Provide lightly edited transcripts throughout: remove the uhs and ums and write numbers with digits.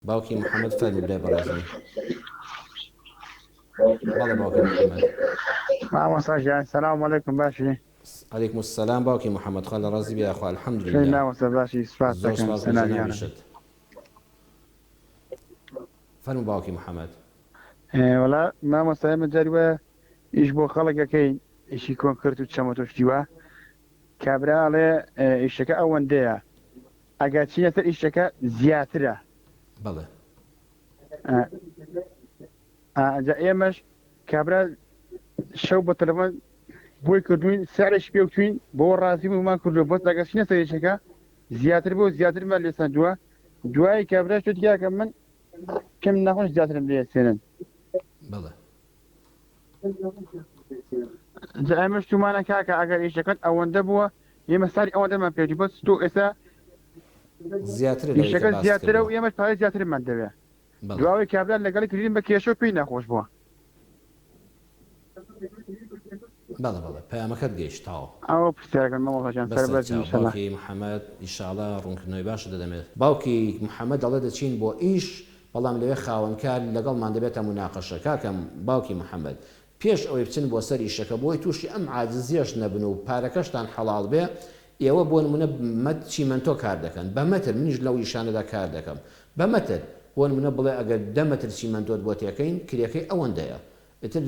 باوکی محمد فەرموو برای بەڕێزم. بەڵێ باوکی محمد. مامۆستا گیان سلام علیکم باشی. علیکم السلام باوکی محمد خوا لە ڕازی بێ یاخوا چۆنی الحمدللە مامۆستا باشی سپاست زۆر دەکەم سپاس بۆ سەنا گیانم. جەنابیشت فەرموو باوکی محمد. وەڵا مامۆستا ئێمە جاری وایە ئیش بۆ خەڵک ئەکەین ئیشی کۆنکرت و چەمەتۆ شتی وا کابرا ئەڵێ ئیشەکە ئەوەندەیە ئەگەر چینە سەر ئیشەکە زیاترە. بەڵێ. ئەجا ئێمەش کابرا شەو بە تەلەفۆن بۆی کردوین سعرش پێوتوین بۆ ڕازی بوومان کردو بەس ئەگەر چینە سەر ئیشەکە زیاتر بۆ زیاترمان لێ سەندووە دوای کابراش پێت کاکە من کەم ناخۆش زیاترم لێ سێنن. بەڵێ. جا ئێمەش تومانە کاکە ئەگەر ئیشەکەت ئەوەندە بووە ئێمە ساری ئەوەندەمان پێ بەس تۆ ئێستا زیاترە لەوەی کە ئیشەکە باست زیاترە و کردووە. ئێمەش پارەی زیاترمان دەوێ بەڵێ. دواوەی کابرا لەگەڵی کردین بە کێشە و پێی ناخۆش بووە. بەڵێ بەڵێ پەیامەکەت گەیشت تەواو. ئەوە پرسیارەکەم مامۆستا گیان بەسەر سەربەرزی چاو ان شاءاللە. باوکی محمد ئیشاڵا ڕوونکردنەوەی باشت دەدەمێ. باوکی محمد دەڵێ دەچین بۆ ئیش بەڵام لەوێ خاوەنکار لەگەڵمان دەبێتە موناقەشە کاکەم باوکی محمد پێش ئەوەی بچن بۆ سەر ئیشەکە بۆی توشی ئەم عاجزیەش نەبن و پارەکەشتان حەڵاڵ بێ ئێوە بۆ نمونە مەت چیمەنتۆ کار دەکەن بە مەتر منیش لەو ئیشانەدا کار دەکەم بە مەتر بۆ نمونە بڵێ ئەگەر دە مەتر چیمەنتۆت بۆ تێکەین کرێکەی ئەوەندەیە ئیتر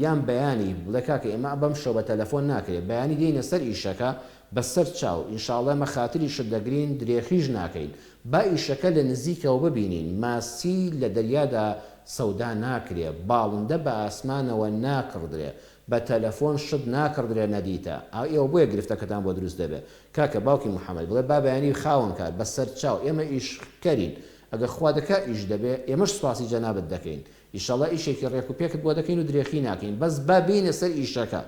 یان بەیانی بڵێ کاکە ئێمە بەم شەو بە تەلەفۆن ناکرێ بەیانی دێینە سەر ئیشەکە بە سەر چاو ئینشاڵڵە ئێمە خاتریشت دەگرین درێخیش ناکەین با ئیشەکە لە نزیکەوە ببینین ماسی لە دەریادا سەودا ناکرێ باڵندە بە ئاسمانەوە ناکڕدرێ بە تەلەفۆن شت ناکڕدرێ نەدیتە ئا ئێوە بۆیە گرفتەکەتان بۆ دروست دەبێ کاکە باوکی محمد بڵێ با بەیانی خاوەن کار بە سەر چاو ئێمە ئیشکەرین ئەگەر خوا دەکا ئیش دەبێ ئێمەش سوپاسی جەنابت دەکەین ئیشەڵا ئیشێکی ڕێک و پێکت بۆ دەکەین و درێخی ناکەین بەس با بێینە سەر ئیشەکە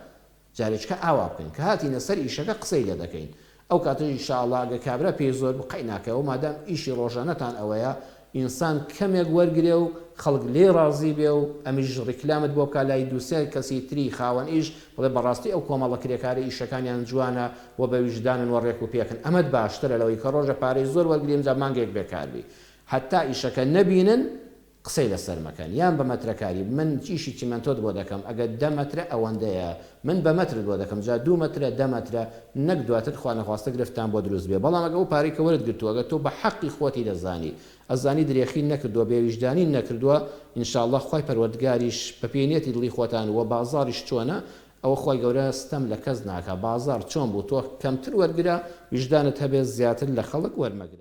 جارێکە ئاوا بکەین کە هاتینە سەر ئیشەکە قسەی لێ دەکەین ئەو کاتەش ئیشاڵا ئەگەر کابرا پێی زۆر بوو قەی ناکەوە مادام ئیشی ڕۆژانەتان ئەوەیە ئینسان کەمێک وەرگرێ و خەڵک لێی ڕازی بێ و ئەمیش ڕیکلامت بۆ بکا لای دووسێ کەسی تری خاوەن ئیش بڵێ بەڕاستی ئەو کۆمەڵە کرێکارە ئیشەکانیان جوانە و بە ویژدانن و ڕێک و پێکن ئەمەت باشترە لەوەی کە ڕۆژە پارەی زۆر وەرگری ئینجا مانگێک بێکار بی هەتا ئیشەکە نەبینن قسەی لەسەر مەکەن یان بە مەترەکاری من ئیشی چیمەنتۆت بۆ دەکەم ئەگەر دە مەترە ئەوەندەیە من بە مەترت بۆ دەکەم جا دوو مەترە دە مەترە نەک دواتر خوانەخواستە گرفتتان بۆ دروست بێ بەڵام ئەگە ئەو پارەی کە وەرت گرتووە ئەگەر تۆ بە حەقی خۆتی دەزانی ئەزانی درێخی نەکردووە بێ ویژدانی نەکردووە ان شاء اللە خوای پەروەردگاریش بە پێی نیەتی دڵی خۆتان وە بازاڕیش چۆنە ئەوە خوای گەورە ستەم لە کەس ناکا بازاڕ چۆن بوو تۆ کەمتر وەرگرە ویژدانت هەبێ زیاتر لە خەڵک وەرمەگرە.